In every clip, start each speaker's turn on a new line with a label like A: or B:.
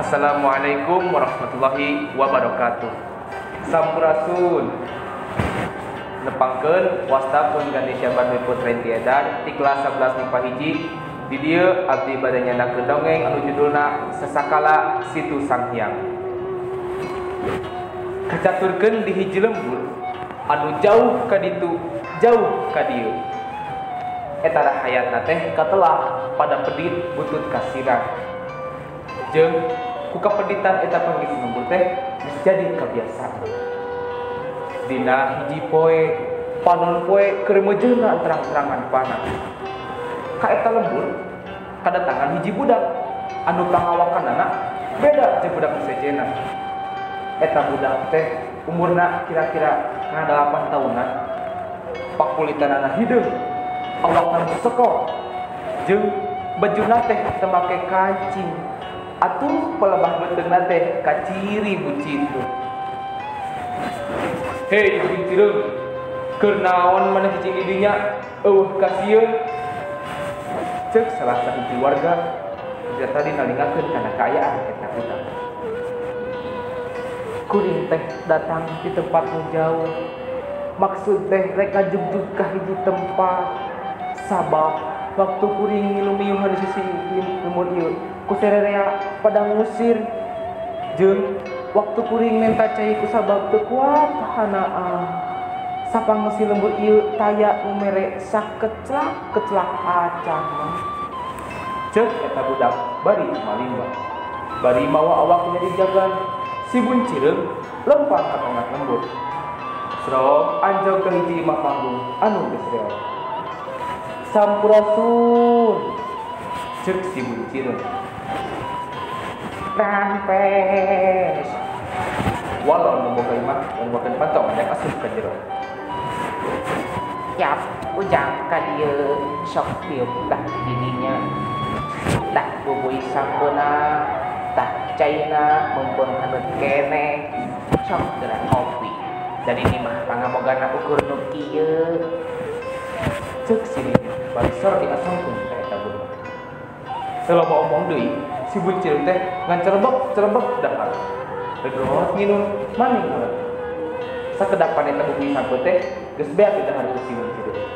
A: Assalamualaikum warahmatullahi wabarakatuh. Sampurasun. Nepangkeun wasta pun Ganesha Barbi Putra Tiadar ti kelas 11 MIPA 1 di dieu abdi bade nyandakeun dongeng anu judulna Sasakala Situ Sanghyang. Kacaturkeun di hiji lembur anu jauh ka ditu, jauh ka dieu. Eta rahayatna teh katelah pada pedit butut kasiran. Jeung ku kapeditan eta panggih lembur teh geus jadi kabiasaan. Dina hiji poe, panon poe keur mejeuna terang-terangan panas. Ka eta lembur kadatangan hiji budak anu pangawakanana beda jeung budak sejena. Eta budak teh umurna kira-kira kana 8 tahunan. Pakulitanana hideung, awakna sekor, jeung bajuna teh teu make kancing. Atuh pelebah beuteungna teh kaciri bucin tuh. Hei buncireung, keur naon maneh cicing di dinya? Eueuh kasieun. Ceuk salah sahiji warga da tadi nalingakeun kana kaayaan eta budak. Kuring teh datang di tempat nu jauh. Maksud teh rek ngajugjug ka hiji tempat. Sabab waktu kuring ngilu-miuhan di sisi lembur ieu ku sererea pada ngusir. Jeung waktu kuring menta cai ku sabab teu kuat tahanaan. Sapangeusi lembur ieu taya nu mere sakeclak-keclak acan mah. Ceuk eta budak bari malimba. Bari mawa awak nyari jagan. Si buncireung lempang ka tengah lembur. Srok anjog ka hiji imah panggung anu geus reot. Sampurasun. Ceuk si buncireung. Rampes. Walau membuka imah membukakan pantau banyak asup ka jero.
B: Yap, ujang ka dieu sok dieu tah didinya. Tah bubui sampeuna, tah caina mumpung haneut keneh. Sok geura ngopi.
A: Dari ini mah pangamogana ukur nu kieu. Ceuk si Nini bari sor diasongkeun ka eta budak. Teu loba omong deui, si buncireung teh ngan celebek-celebek dahar. Regrot nginum maning hareut. Sakedapan eta bubui sampeut teh geus beak di dahar ku si buncireung.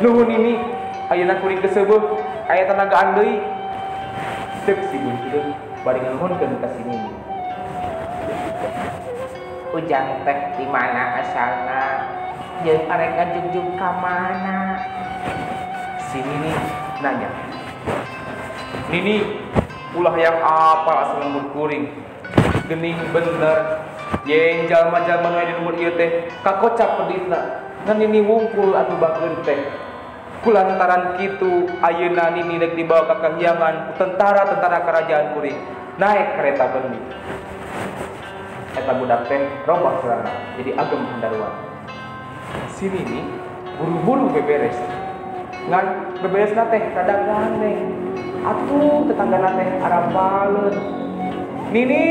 A: Nuhun Nini, ayeuna kuring keseubeut, aya tenagaan deui. Ceuk si buncireung bari nganuhunkeun ka si Nini.
B: Ujang teh di mana asalna? Jeung arek ngajugjug ka mana?
A: Si Nini nanya. Nini, ulah yang apal asal lembur kuring. Gening bener. Yen jalma-jalma nu aya di lembur ieu teh kakocap peditna. Ngan Nini wungkul atuh bageur teh. Kulantaran kitu ayeuna Nini rek dibawa ka kahyangan ku tentara-tentara kerajaan kuring naik kereta benih. Eta budak teh robah celana jadi agem handaruan. Si Nini buru-buru beberes. Ngan beberesna teh rada gandeng. Atuh tetanggana teh arapaleun. Nini,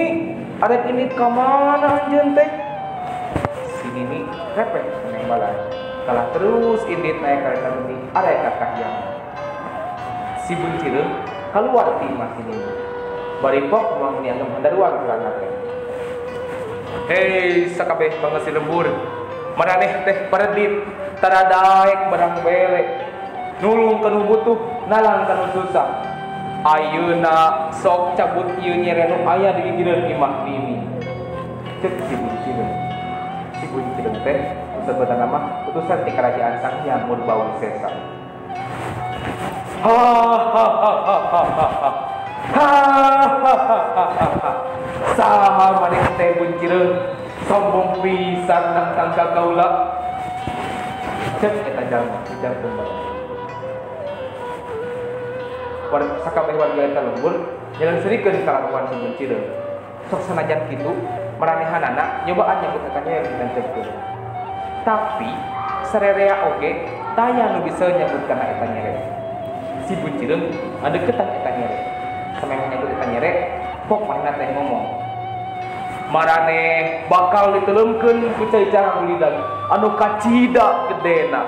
A: arek ini ka mana anjeun teh? Si Nini repeh nembalan. Kalah terus indit naik kereta benih arek ka kahyangan. Si buncireung kaluar ti imah si Nini. Bari pok moal meuni agem handaruan celana teh. Hei sakabeh bangga si lembur. Maraneh teh paredit, tara daek barang bele. Nulung kanu butuh, nalang kanu susah. Ayeuna sok cabut ieu nyere nu aya di gigireun imah Nini. Ceuk si buncireung. Si buncireung teh sebutan nama utusan ti kerajaan Sanghyang Murbawisesa. Ha ha ha ha ha ha ha. Ha ha ha ha ha. Saha maneh teh buncireung sombong pisan nangtang ka kaula. Ceuk eta jalma ujang kembali. Sakabeh warga eta lembur jalan serikeun kalakuan si buncireung. Sok sanajan kitu maranehanana nyobaan nyebut eta nya ditancepkeun. Tapi sarerea oge taya nu bisa nyebut kana eta nyere. Si buncireung ngadeukeutan eta nyere. Samemeh nyebut eta nyere, pok manehna teh ngomong. Maraneh bakal diteuleumkeun ku cai carang ulidan anu kacida gedena.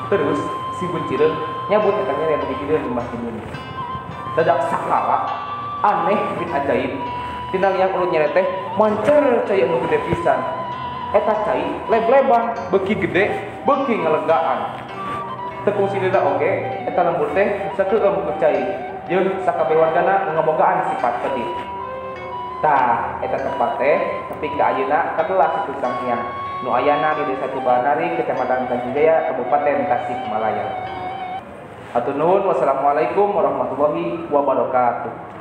A: Terus si buncireung nyabut eta nyere di gigireun imah si Nini. Dadak sakala aneh bin ajaib. Tina liang urut nyere teh mancer cai anu gede pisan. Eta cai leb-leban beuki gede beuki ngalegaan. Teu kungsi lila oge eta lembur teh sakeueum ku cai jeung sakabeh wargana ngabogaan sifat pedih. Tah eta tempat teh tepi ka ayeuna katelah Situ Sanghyang nu ayana di Desa Cubanari, Kecamatan Tanjungjaya, Kabupaten Tasikmalaya. Hatur nuhun, wassalamualaikum warahmatullahi wabarakatuh.